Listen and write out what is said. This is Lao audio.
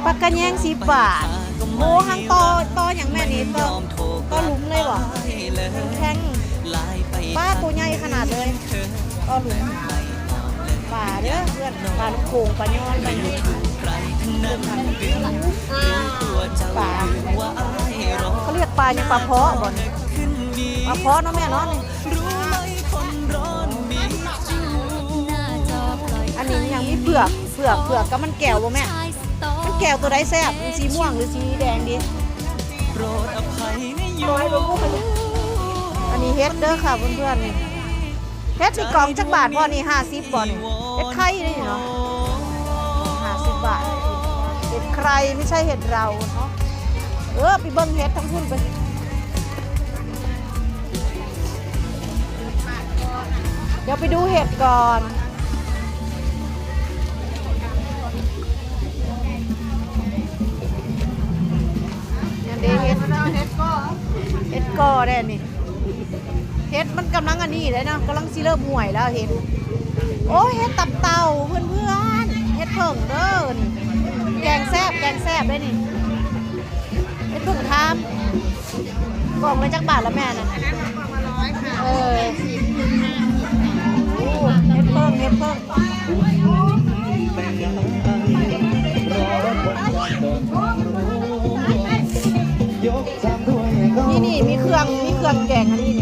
ປາກະແຍງສິບບາດ. ໂອ້ ຫາງຕໍ່ ຕໍ່ຫຍັງແມ່ນີ້? ຕໍ່ ຕໍ່ຫຼຸມເລີຍບໍ່? ແທງ ປາ ໂຕໃຫຍ່ຂະໜາດເລີຍ. ຕໍ່ຫຼຸມ ປາເດີເພື່ອນ ປານ້ຳໂຂງ ປາຍອນ ປາຍອນ ປາ ເຂົາຮຽກປາຫຍັງ? ປາເພາະບໍ່ນີ້? ປາເພາະເນາະແມ່ເນາະນີ້. ອັນນີ້ຫຍັງ? ມີເຜືອກ ເຜືອກ ເຜືອກກັບມັນແກວບໍ່ແມ່? ມັນແກວໂຕໃດແຊບ? ມັນສີມ່ວງຫຼືສີແດງດີ? ອັນນີ້ເຫັດເດີຄ່ະເພື່ອນໆ ນີ້ ເຫັດນີ້ກອງຈັກບາດພໍ່ນີ້? ຫ້າສິບບໍ່ນີ້? ເຫັດໄຂ່ນີ້ເນາະ ຫ້າສິບບາດ. ເຫັດໄຂ່ ບໍ່ໃຊ່ເຫັດເລົາເນາະ. ເອີ ໄປເບິ່ງເຫັດທາງພຸ້ນໄປ. ດຽວໄປດູເຫັດກ່ອນ. ອັນເດ ເຫັດ ເຫັດກໍ ເຫັດກໍແດ່ນີ້. ເຫັດມັນກຳລັງອັນນີ້ເດ້ເນາະ ກຳລັງຊິເລີ່ມຫວຍແລ້ວເຫັດ. ໂອ້ ເຫັດຕັບເຕົ່າເພື່ອນໆ ເຫັດເຜິ້ງເດີນີ້. ແກງແຊບ ແກງແຊບເດ້ນີ້. ເຫັດເຜິ້ງທາມ ກອງລະຈັກບາດລະແມ່ນະ? ເອີ ໂອ້ ເຫັດເຜິ້ງ ເຫັດເຜິ້ງ. ນີ້ ນີ້ ມີເຄື່ອງ ມີເຄື່ອງແກງອັນນີ້.